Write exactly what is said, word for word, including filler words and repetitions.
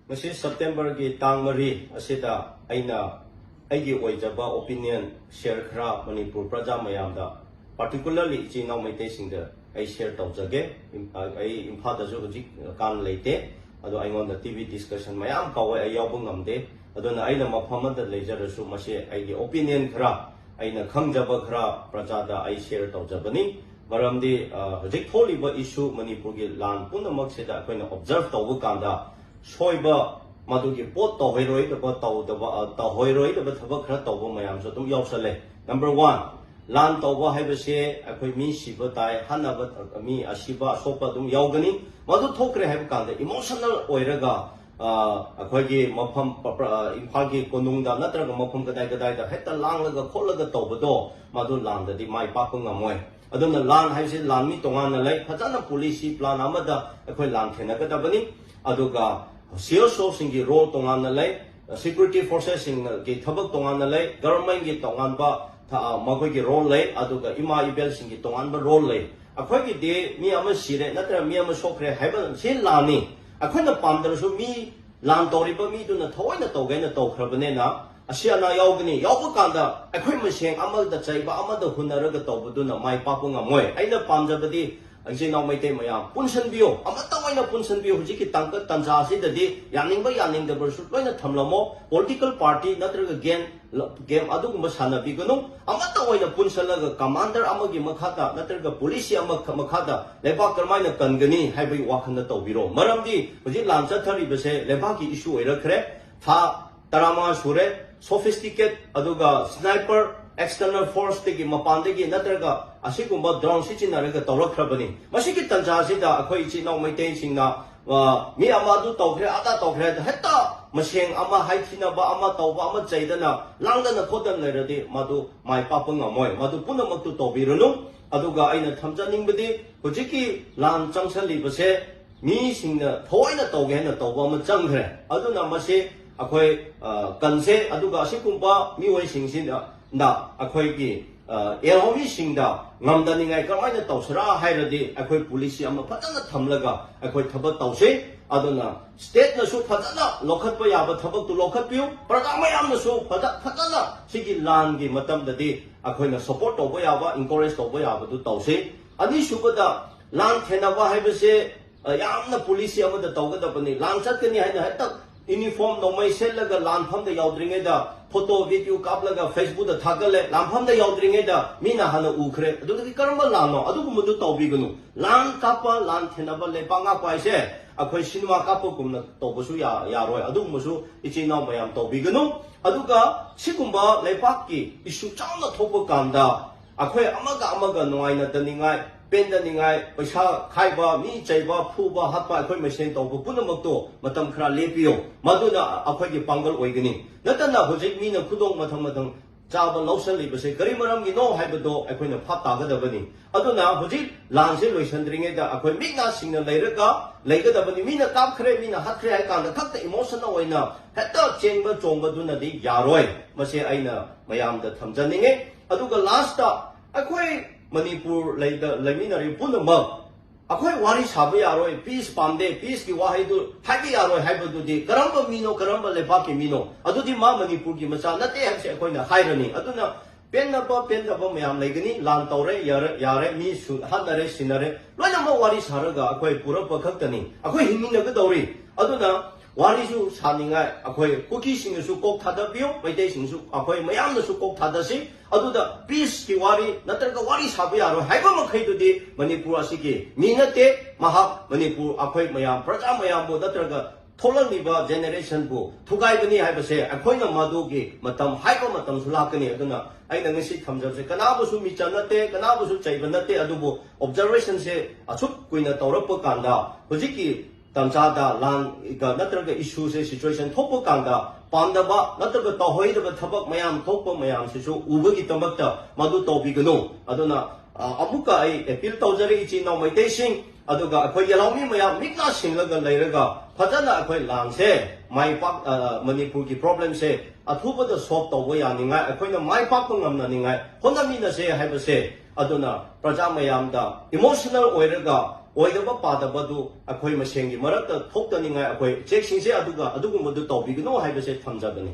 ꯉꯁꯤ ꯁꯦꯞꯇꯦꯝꯕꯔꯒꯤ ꯇꯥꯡ ꯃꯔꯤ ꯑꯁꯤꯗ ꯑꯩꯅ ꯑꯩꯒꯤ ꯑꯣꯏꯖꯕ opinion share ꯈꯔ ꯃꯅꯤꯄꯨꯔ ꯄ꯭ꯔꯖꯥ ꯃꯌꯥꯝꯗ, particularly ꯏꯆꯤꯟ ꯏꯅꯥꯎ ꯃꯩꯇꯩꯁꯤꯡꯗ ꯑꯩ share ꯇꯧꯖꯒꯦ꯫ ꯏꯝ-, ꯑꯩ ꯏꯝꯐꯥꯜꯗꯁꯨ ꯍꯧꯖꯤꯛ ꯀꯥꯟ ꯂꯩꯇꯦ, ꯑꯗꯣ ꯑꯩꯉꯣꯟꯗ TV discussion ꯃꯌꯥꯝ ꯀꯧꯋꯦ, ꯑꯩ ꯌꯥꯎꯕ ꯉꯝꯗꯦ꯫ ꯑꯗꯨꯅ ꯑꯩꯅ ꯃꯐꯝ ꯑꯃꯗ ꯂꯩꯖꯔꯁꯨ ꯃꯁꯤ ꯑꯩꯒꯤ opinion ꯈꯔ, ꯑꯩꯅ ꯈꯪꯖꯕ ꯈꯔ ꯄ꯭ꯔꯖꯥꯗ ꯑꯩ share ꯇꯧꯖꯕꯅꯤ꯫ ꯃꯔꯝꯗꯤ, ꯑ, ꯍꯧꯖꯤꯛ ꯊꯣꯛꯂꯤꯕ issue ꯃꯅꯤꯄꯨꯔꯒꯤ ꯂꯥꯟ ꯄꯨꯝꯅꯃꯛꯁꯤꯗ ꯑꯩꯈꯣꯏꯅ observe ꯇꯧꯕ ꯀꯥꯟꯗ ꯁꯣꯏꯕ, ꯃꯗꯨꯒꯤ ꯄꯣꯠ ꯇꯧꯍꯩꯔꯣꯏꯗꯕ, ꯇꯧꯗꯕ, ꯑ, ꯇꯧꯍꯩꯔꯣꯏꯗꯕ ꯊꯕꯛ ꯈꯔ ꯇꯧꯕ ꯃꯌꯥꯝꯁꯨ ꯑꯗꯨꯝ ꯌꯥꯎꯁꯜꯂꯦ꯫ Number one, ꯂꯥꯟ ꯇꯧꯕ ꯍꯥꯏꯕꯁꯦ ꯑꯩꯈꯣꯏ ꯃꯤ ꯁꯤꯕ ꯇꯥꯏ, ꯍꯥꯠꯅꯕ, ꯃꯤ ꯑꯁꯤꯕ ꯑꯁꯣꯛꯄ ꯑꯗꯨꯝ ꯌꯥꯎꯒꯅꯤ꯫ ꯃꯗꯨ ꯊꯣꯛꯈ꯭ꯔꯦ ꯍꯥꯏꯕ ꯀꯥꯟꯗ emotional ꯑꯣꯏꯔꯒ, ꯑ, ꯑꯩꯈꯣꯏꯒꯤ ꯃꯐꯝ ꯄ-, ꯄ-, ꯑ, ꯏꯝꯐꯥꯜꯒꯤ ꯀꯣꯅꯨꯡꯗ ꯅꯠꯇ꯭ꯔꯒ ꯃꯐꯝ ꯀꯗꯥꯏ ꯀꯗꯥꯏꯗ ꯍꯦꯛꯇ ꯂꯥꯡꯂꯒ ꯈꯣꯠꯂꯒ ꯇꯧꯕꯗꯣ, ꯃꯗꯨ ꯂꯥꯟꯗꯗꯤ ꯃꯥꯏ ꯄꯥꯛꯄ ꯉꯝꯃꯣꯏ꯫ ꯑꯗꯨꯅ ꯂꯥꯟ ꯍꯥꯏꯕꯁꯤ ꯂꯥꯟꯃꯤ ꯇꯣꯉꯥꯟꯅ ꯂꯩ, ꯐꯖꯅ policy plan ꯑꯃꯗ ꯑꯩꯈꯣꯏ ꯂꯥꯟ ꯊꯦꯡꯅꯒꯗꯕꯅꯤ꯫ ꯑꯗꯨꯒ CSOꯁꯤꯡꯒꯤ role ꯇꯣꯉꯥꯟꯅ ꯂꯩ, security forcesꯁꯤꯡꯒꯤ ꯊꯕꯛ ꯇꯣꯉꯥꯟꯅ ꯂꯩ, governmentꯀꯤ ꯇꯣꯉꯥꯟꯕ ꯊ-, ꯃꯈꯣꯏꯒꯤ role ꯂꯩ, ꯑꯗꯨꯒ ꯏꯃꯥ ꯏꯕꯦꯜꯁꯤꯡꯒꯤ ꯇꯣꯉꯥꯟꯕ role ꯂꯩ꯫ ꯑꯩꯈꯣꯏꯒꯤꯗꯤ ꯃꯤ ꯑꯃ ꯁꯤꯔꯦ ꯅꯠꯇ꯭ꯔꯒ ꯃꯤ ꯑꯃ ꯁꯣꯛꯈ꯭ꯔꯦ ꯍꯥꯏꯕ ꯁꯤ ꯂꯥꯟꯅꯤ꯫ ꯑꯩꯈꯣꯏꯅ ꯄꯥꯝꯗ꯭ꯔꯁꯨ ꯃꯤ ꯂꯥꯟ ꯇꯧꯔꯤꯕ ꯃꯤꯗꯨꯅ ꯊꯑꯣꯏꯅ ꯇꯧꯒꯦꯅ ꯇꯧꯈ꯭ꯔꯕꯅꯤꯅ ꯑꯁꯤ ꯑꯅꯥ ꯌꯥꯎꯒꯅꯤ꯫ ꯌꯥꯎꯕ ꯀꯥꯟꯗ ꯑꯩꯈꯣꯏ ꯃꯁꯦꯟ ꯑꯃꯗ ꯆꯩꯕ, ꯑꯃꯗ ꯍꯨꯟꯅꯔꯒ ꯇꯧꯕꯗꯨꯅ ꯃꯥꯏ ꯄꯥꯛꯄ ꯉꯝꯃꯣꯏ꯫ ꯑꯩꯅ ꯄꯥꯝꯖꯕꯗꯤ ꯏꯆꯤꯟ ꯏꯅꯥꯎ ꯃꯩꯇꯩ ꯃꯌꯥꯝ ꯄꯨꯟꯁꯤꯟꯕꯤꯌꯨ, ꯑꯃꯠꯇ ꯑꯣꯏꯅ ꯄꯨꯟꯁꯤꯟꯕꯤꯌꯨ꯫ ꯍꯧꯖꯤꯛꯀꯤ ꯇꯥꯡꯀꯛ ꯇꯥꯟꯖꯥ ꯑꯁꯤꯗꯗꯤ ꯌꯥꯅꯤꯡꯕ ꯌꯥꯅꯤꯡꯗꯕꯁꯨ ꯂꯣꯏꯅ ꯊꯝꯂꯝꯃꯣ꯫ Political party ꯅꯠꯇ꯭ꯔꯒ game, game ꯑꯗꯨꯒꯨꯝꯕ ꯁꯥꯟꯅꯕꯤꯒꯅꯨ꯫ ꯑꯃꯠꯇ ꯑꯣꯏꯅ ꯄꯨꯟꯁꯤꯜꯂꯒ commander ꯑꯃꯒꯤ ꯃꯈꯥꯗ ꯅꯠꯇ꯭ꯔꯒ policy ꯑꯃ ꯃꯈꯥꯗ ꯂꯩꯕꯥꯛ ꯀꯔꯝꯍꯥꯏꯅ ꯀꯟꯒꯅꯤ ꯍꯥꯏꯕꯒꯤ ꯋꯥꯈꯜꯗ ꯇꯧꯕꯤꯔꯣ꯫ ꯃꯔꯝꯗꯤ ꯍꯧꯖꯤꯛ ꯂꯥꯟ ꯆꯠꯊꯔꯤꯕꯁꯦ ꯂꯩꯕꯥꯛꯀꯤ issue ꯑꯣꯏꯔꯛꯈ꯭ꯔꯦ꯫ ꯊꯥ ꯇꯔꯥꯃꯉꯥ ꯁꯨꯔꯦ꯫ Sophisticate ꯑꯗꯨꯒ sniper, external forceꯇꯒꯤ, ꯃꯄꯥꯟꯗꯒꯤ ꯅꯠꯇ꯭ꯔꯒ ꯑꯁꯤꯒꯨꯝꯕ drone ꯁꯤꯖꯤꯟꯅꯔꯒ ꯇꯧꯔꯛꯈ꯭ꯔꯕꯅꯤ꯫ ꯃꯁꯤꯒꯤ ꯇꯟꯖꯥꯁꯤꯗ ꯑꯩꯈꯣꯏ ꯏꯆꯤꯟ ꯏꯅꯥꯎ ꯃꯩꯇꯩꯁꯤꯡꯅ, ꯑ, ꯃꯤ ꯑꯃ ꯑꯗꯨ ꯇꯧꯈ꯭ꯔꯦ, ꯑꯗꯥ ꯇꯧꯈ꯭ꯔꯦ ꯍꯥꯏꯗ ꯍꯦꯛꯇ ꯃꯁꯦꯟ ꯑꯃ ꯍꯥꯏꯊꯤꯅꯕ, ꯑꯃ ꯇꯧꯕ, ꯑꯃ ꯆꯩꯗꯅ ꯂꯥꯡꯗꯅ ꯈꯣꯠꯇꯅ ꯂꯩꯔꯗꯤ ꯃꯗꯨ ꯃꯥꯏ ꯄꯥꯛꯄ ꯉꯝꯃꯣꯏ꯫ ꯃꯗꯨ ꯄꯨꯝꯅꯃꯛꯇꯨ ꯇꯧꯕꯤꯔꯨꯅꯨ꯫ ꯑꯗꯨꯒ ꯑꯩꯅ ꯊꯝꯖꯅꯤꯡꯕꯗꯤ ꯍꯧꯖꯤꯛꯀꯤ ꯂꯥꯟ ꯆꯪꯁꯜꯂꯤꯕꯁꯦ ꯃꯤꯁꯤꯡꯅ ꯊꯑꯣꯏꯅ ꯇꯧꯒꯦ ꯍꯥꯏꯅ ꯇꯧꯕ ꯑꯃ ꯆꯪꯈ꯭ꯔꯦ꯫ ꯑꯗꯨꯅ ꯃꯁꯤ ꯑꯩꯈꯣꯏ, ꯑ, ꯀꯟꯁꯦ, ꯑꯗꯨꯒ ꯑꯁꯤꯒꯨꯝꯕ ꯃꯤꯑꯣꯏꯁꯤꯡꯁꯤꯅ, ꯅ ꯑꯩꯈꯣꯏꯒꯤ, ꯑ, ꯑꯦꯜꯍꯣꯃꯤꯁꯤꯡꯗ ꯉꯝꯗꯅꯤꯡꯉꯥꯏ ꯀꯔꯝꯍꯥꯏꯅ ꯇꯧꯁꯤꯔꯥ ꯍꯥꯏꯔꯗꯤ ꯑꯩꯈꯣꯏ policy ꯑꯃ ꯐꯖꯅ ꯊꯝꯂꯒ ꯑꯩꯈꯣꯏ ꯊꯕꯛ ꯇꯧꯁꯤ꯫ ꯑꯗꯨꯅ stateꯅꯁꯨ ꯐꯖꯅ ꯂꯧꯈꯠꯄ ꯌꯥꯕ ꯊꯕꯛꯇꯨ ꯂꯧꯈꯠꯄꯤꯌꯨ꯫ ꯄ꯭ꯔꯖꯥ ꯃꯌꯥꯝꯅꯁꯨ ꯐꯖ ꯐꯖꯅ ꯁꯤꯒꯤ ꯂꯥꯟꯒꯤ ꯃꯇꯝꯗꯗꯤ ꯑꯩꯈꯣꯏꯅ support ꯇꯧꯕ ꯌꯥꯕ, encourage ꯇꯧꯕ ꯌꯥꯕꯗꯨ ꯇꯧꯁꯤ꯫ ꯑꯅꯤꯁꯨꯕꯗ, ꯂꯥꯟ ꯊꯦꯟꯅꯕ ꯍꯥꯏꯕꯁꯦ, ꯑ, ꯌꯥꯝꯅ policy ꯑꯃꯗ ꯇꯧꯒꯗꯕꯅꯤ꯫ ꯂꯥꯟ ꯆꯠꯀꯅꯤ ꯍꯥꯏꯅ ꯍꯦꯛꯇ uniform ꯅꯣꯡꯃꯩ ꯁꯦꯠꯂꯒ ꯂꯥꯟꯐꯝꯗ ꯌꯧꯗ꯭ꯔꯤꯉꯩꯗ photo video ꯀꯥꯞꯂꯒ Facebookꯇ ꯊꯥꯒꯠꯂꯦ, ꯂꯥꯟꯐꯝꯗ ꯌꯧꯗ꯭ꯔꯤꯉꯩꯗ ꯃꯤꯅ ꯍꯥꯟꯅ ꯎꯈ꯭ꯔꯦ꯫ ꯑꯗꯨꯗꯤ ꯀꯔꯝꯕ ꯂꯥꯟꯅꯣ? ꯑꯗꯨꯒꯨꯝꯕꯗꯨ ꯇꯧꯕꯤꯒꯅꯨ꯫ ꯂꯥꯟ ꯀꯥꯞꯄ, ꯂꯥꯟ ꯊꯦꯟꯅꯕ, ꯂꯩꯕꯥꯛ ꯉꯥꯛꯄ ꯍꯥꯏꯁꯦ ꯑꯩꯈꯣꯏ cinema ꯀꯥꯞꯄꯒꯨꯝꯅ ꯇꯧꯕꯁꯨ ꯌꯥ-, ꯌꯥꯔꯣꯏ꯫ ꯑꯗꯨꯒꯨꯝꯕꯁꯨ ꯏꯆꯤꯟ ꯏꯅꯥꯎ ꯃꯌꯥꯝ ꯇꯧꯕꯤꯒꯅꯨ꯫ ꯑꯗꯨꯒ ꯁꯤꯒꯨꯝꯕ ꯂꯩꯕꯥꯛꯀꯤ issue ꯆꯥꯎꯅ ꯊꯣꯛꯄ ꯀꯥꯟꯗ ꯑꯩꯈꯣꯏ ꯑꯃꯒ ꯑꯃꯒ ꯅꯨꯡꯉꯥꯏꯅꯗꯅꯤꯡꯉꯥꯏ, ꯄꯦꯟꯗꯅꯤꯡꯉꯥꯏ, ꯄꯩꯁꯥ ꯈꯥꯏꯕ, ꯃꯤ ꯆꯩꯕ, ꯐꯨꯕ, ꯍꯥꯠꯄ, ꯑꯩꯈꯣꯏ ꯃꯁꯦꯟ ꯇꯧꯕ ꯄꯨꯝꯅꯃꯛꯇꯣ ꯃꯇꯝ ꯈꯔ ꯂꯦꯞꯄꯤꯌꯨ꯫ ꯃꯗꯨꯅ ꯑꯩꯈꯣꯏꯒꯤ ꯄꯥꯡꯒꯜ ꯑꯣꯏꯒꯅꯤ꯫ ꯅꯠꯇꯅ ꯍꯧꯖꯤꯛ ꯃꯤꯅ ꯈꯨꯗꯣꯡ ꯃꯊꯪ ꯃꯊꯪ ꯆꯥꯕ ꯂꯧꯁꯜꯂꯤꯕꯁꯦ ꯀꯔꯤ ꯃꯔꯝꯒꯤꯅꯣ ꯍꯥꯏꯕꯗꯣ ꯑꯩꯈꯣꯏꯅ ꯚꯥꯞ ꯇꯥꯒꯗꯕꯅꯤ꯫ ꯑꯗꯨꯅ ꯍꯧꯖꯤꯛ ꯂꯥꯟꯁꯦ ꯂꯣꯏꯁꯤꯟꯗ꯭ꯔꯤꯉꯩꯗ ꯑꯩꯈꯣꯏ ꯃꯤꯠ ꯅꯥ ꯁꯤꯡꯅ ꯂꯩꯔꯒ ꯂꯩꯒꯗꯕꯅꯤ꯫ ꯃꯤꯅ ꯀꯥꯞꯈ꯭ꯔꯦ, ꯃꯤꯅ ꯍꯥꯠꯈ꯭ꯔꯦ ꯍꯥꯏ ꯀꯥꯟꯗ ꯈꯛꯇ emotional ꯑꯣꯏꯅ ꯍꯦꯛꯇ ꯆꯦꯟꯕ ꯆꯣꯡꯕꯗꯨꯅꯗꯤ ꯌꯥꯔꯣꯏ꯫ ꯃꯁꯦ ꯑꯩꯅ ꯃꯌꯥꯝꯗ ꯊꯝꯖꯅꯤꯡꯉꯤ꯫ ꯑꯗꯨꯒ lastꯇ ꯑꯩꯈꯣꯏ ꯃꯅꯤꯄꯨꯔ ꯂꯩꯗ ꯂꯩꯃꯤꯟꯅꯔꯤꯕ ꯄꯨꯝꯅꯃꯛ ꯑꯩꯈꯣꯏ ꯋꯥꯔꯤ ꯁꯥꯕ ꯌꯥꯔꯣꯏ, peace ꯄꯥꯝꯗꯦ, peaceꯀꯤ ꯋꯥꯍꯩꯗꯨ ꯍꯥꯏꯕ ꯌꯥꯔꯣꯏ ꯍꯥꯏꯕꯗꯨꯗꯤ ꯀꯔꯝꯕ ꯃꯤꯅꯣ, ꯀꯔꯝꯕ ꯂꯩꯕꯥꯛꯀꯤ ꯃꯤꯅꯣ? ꯑꯗꯨꯗꯤ ꯃꯥ ꯃꯅꯤꯄꯨꯔꯒꯤ ꯃꯆꯥ ꯅꯠꯇꯦ ꯍꯥꯏꯕꯁꯦ ꯑꯩꯈꯣꯏꯅ ꯍꯥꯏꯔꯅꯤ꯫ ꯑꯗꯨꯅ ꯄꯦꯟꯗꯕ, ꯄꯦꯟꯗꯕ ꯃꯌꯥꯝ ꯂꯩꯒꯅꯤ꯫ ꯂꯥꯟ ꯇꯧꯔꯦ, ꯌꯥꯔꯦ, ꯌꯥꯔꯦ, ꯃꯤ ꯁꯨ-, ꯍꯥꯠꯅꯔꯦ, ꯁꯤꯅꯔꯦ, ꯂꯣꯏꯅꯃꯛ ꯋꯥꯔꯤ ꯁꯥꯔꯒ ꯑꯩꯈꯣꯏ ꯄꯨꯔꯛꯄ ꯈꯛꯇꯅꯤ꯫ ꯑꯩꯈꯣꯏ ꯍꯤꯡꯃꯤꯟꯅꯒꯗꯧꯔꯤ꯫ ꯑꯗꯨꯅ ꯋꯥꯔꯤꯁꯨ ꯁꯥꯅꯤꯡꯉꯥꯏ ꯑꯩꯈꯣꯏ ꯀꯨꯀꯤꯁꯤꯡꯅꯁꯨ ꯀꯣꯛ ꯊꯥꯗꯕꯤꯌꯨ, ꯃꯩꯇꯩꯁꯤꯡꯁꯨ ꯑꯩꯈꯣꯏ ꯃꯌꯥꯝꯅꯁꯨ ꯀꯣꯛ ꯊꯥꯗꯁꯤ꯫ ꯑꯗꯨꯗ peaceꯀꯤ ꯋꯥꯔꯤ ꯅꯠꯇ꯭ꯔꯒ ꯋꯥꯔꯤ ꯁꯥꯕ ꯌꯥꯔꯣꯏ ꯍꯥꯏꯕ ꯃꯈꯩꯗꯨꯗꯤ ꯃꯅꯤꯄꯨꯔ ꯑꯁꯤꯒꯤ ꯃꯤ ꯅꯠꯇꯦ꯫ ꯃꯍꯥꯛ ꯃꯅꯤꯄꯨꯔ ꯑꯩꯈꯣꯏ ꯃꯌꯥꯝ, ꯄ꯭ꯔꯖꯥ ꯃꯌꯥꯝꯕꯨ ꯅꯠꯇ꯭ꯔꯒ ꯊꯣꯛꯂꯛꯂꯤꯕ generationꯕꯨ ꯊꯨꯒꯥꯏꯕꯅꯤ ꯍꯥꯏꯕꯁꯦ ꯑꯩꯈꯣꯏꯅ ꯃꯗꯨꯒꯤ ꯃꯇꯝ ꯍꯥꯏꯕ ꯃꯇꯝꯁꯨ ꯂꯥꯛꯀꯅꯤ꯫ ꯑꯗꯨꯅ ꯑꯩꯅ ꯉꯁꯤ ꯊꯝꯖꯕꯁꯦ ꯀꯅꯥꯕꯨꯁꯨ ꯃꯤꯆꯪ ꯅꯠꯇꯦ, ꯀꯅꯥꯕꯨꯁꯨ ꯆꯩꯕ ꯅꯠꯇꯦ, ꯑꯗꯨꯕꯨ observationꯁꯦ ꯑꯁꯨꯛ ꯀꯨꯏꯅ ꯇꯧꯔꯛꯄ ꯀꯥꯟꯗ ꯍꯧꯖꯤꯛꯀꯤ ꯇꯟꯖꯥꯗ ꯂꯥꯟꯒ ꯅꯠꯇ꯭ꯔꯒ issueꯁꯦ, situation ꯊꯣꯛꯄ ꯀꯥꯟꯗ ꯄꯥꯝꯗꯕ ꯅꯠꯇ꯭ꯔꯒ ꯇꯧꯍꯩꯗꯕ ꯊꯕꯛ ꯃꯌꯥꯝ ꯊꯣꯛꯄ ꯃꯌꯥꯝꯁꯤꯁꯨ ꯎꯕꯒꯤꯗꯃꯛꯇ ꯃꯗꯨ ꯇꯧꯕꯤꯒꯅꯨ꯫ ꯑꯗꯨꯅ, ꯑ, ꯑꯃꯨꯛꯀ ꯑꯩ appeal ꯇꯧꯖꯔꯤ ꯏꯆꯤꯟ ꯏꯅꯥꯎ ꯃꯩꯇꯩꯁꯤꯡ, ꯑꯗꯨꯒ ꯑꯩꯈꯣꯏ ꯌꯦꯂꯥꯎꯃꯤ ꯃꯌꯥꯝ ꯃꯤꯠ ꯅꯥ ꯁꯤꯡꯂꯒ ꯂꯩꯔꯒ ꯐꯖꯅ ꯑꯩꯈꯣꯏ ꯂꯥꯟꯁꯦ ꯃꯥꯏ ꯄꯥꯛ-, ꯑ, ꯃꯅꯤꯄꯨꯔꯒꯤ problemꯁꯦ ꯑꯊꯨꯕꯗ solve ꯇꯧꯕ ꯌꯥꯅꯤꯡꯉꯥꯏ, ꯑꯩꯈꯣꯏꯅ ꯃꯥꯏ ꯄꯥꯛꯄ ꯉꯝꯅꯅꯤꯡꯉꯥꯏ ꯍꯣꯠꯅꯃꯤꯟꯅꯁꯦ ꯍꯥꯏꯕꯁꯦ꯫ ꯑꯗꯨꯅ ꯄ꯭ꯔꯖꯥ ꯃꯌꯥꯝꯗ emotional ꯑꯣꯏꯔꯒ ꯑꯣꯏꯗꯕ ꯄꯥꯗꯕꯗꯨ ꯑꯩꯈꯣꯏ ꯃꯁꯦꯟꯒꯤ ꯃꯔꯛꯇ ꯊꯣꯛꯇꯅꯤꯡꯉꯥꯏ ꯑꯩꯈꯣꯏ ꯆꯦꯛꯁꯤꯡꯁꯦ ꯑꯗꯨꯒ ꯑꯗꯨꯒꯨꯝꯕꯗꯨ ꯇꯧꯕꯤꯒꯅꯨ ꯍꯥꯏꯕꯁꯦ ꯊꯝꯖꯕꯅꯤ꯫